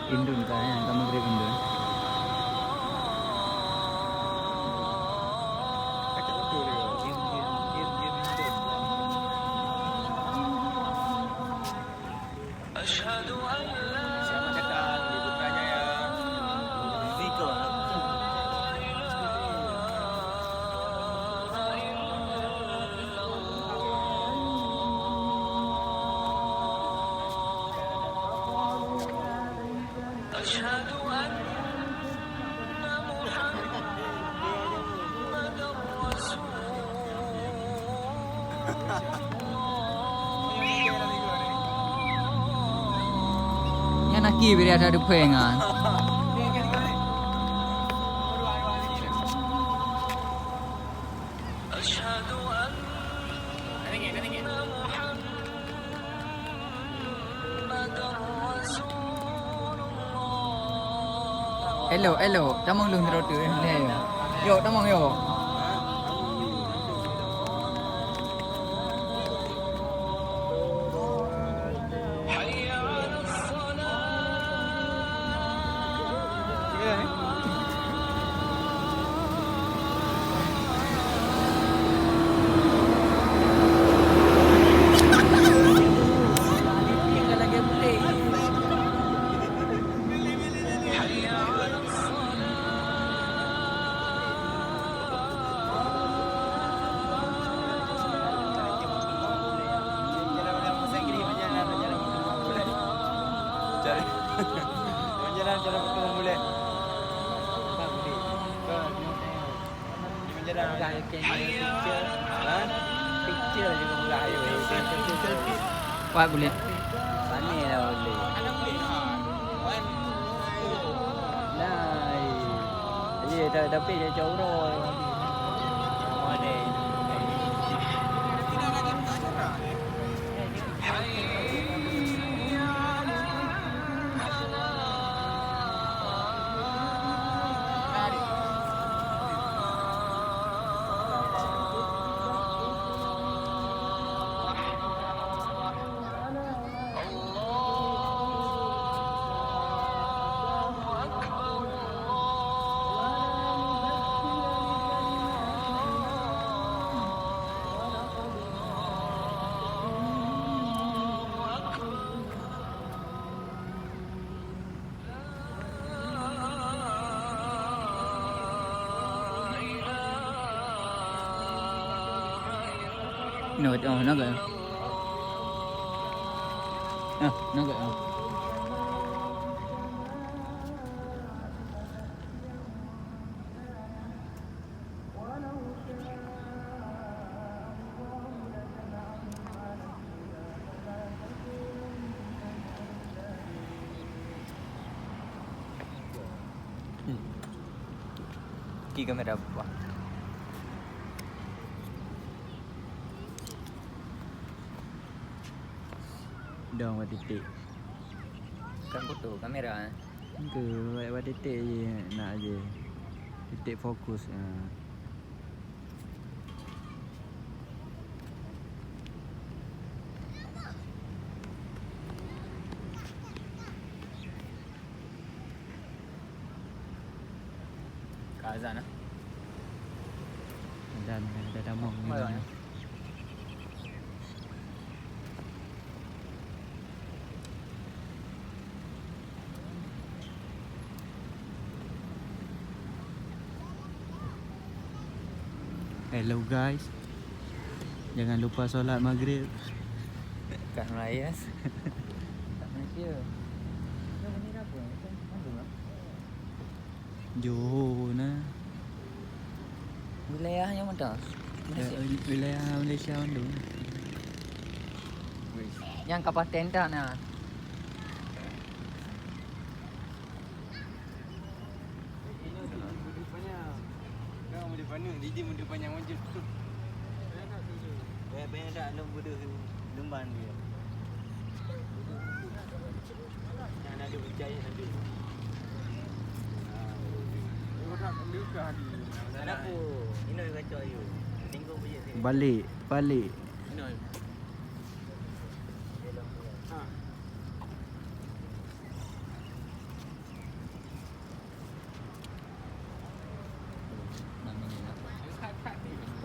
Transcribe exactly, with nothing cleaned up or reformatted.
Indon ka, ya, ka maghrib indon. Selamat datang di Putrajaya. Nyan aki bri ata dupe ngan. Elok, elok. Tamong lôn sidroe teuk, eh. Yok, tamong, yok. Pat buleuen. Pané lah buleuen. Nah, iya, ta-, tapi dia cak uroe. Nugget, oh, nugget. Ah, nugget, oh. Hmm. Ki kamera apa? Dong bak titik. Kan foto kamera, eh? Engke, bak, bak titik je nak je. Titik fokus, ha. Ka azan, ah. Dan, dan, dan, dan, dan, dan. Hello guys. Jangan lupa solat maghrib. Kat Malaysia. Kat Malaysia. Johor na. Wilayah nyang mana? Malaysia. Eh, wilayah Malaysia mandum. Nyang kapal tenda na. Banyak, banyak dah lom bodoh lumban dia. Nah, ada berjaya nanti. Kenapa? Inoe kacau you. Tinggal bujik sini. Balik, balik. Inoe.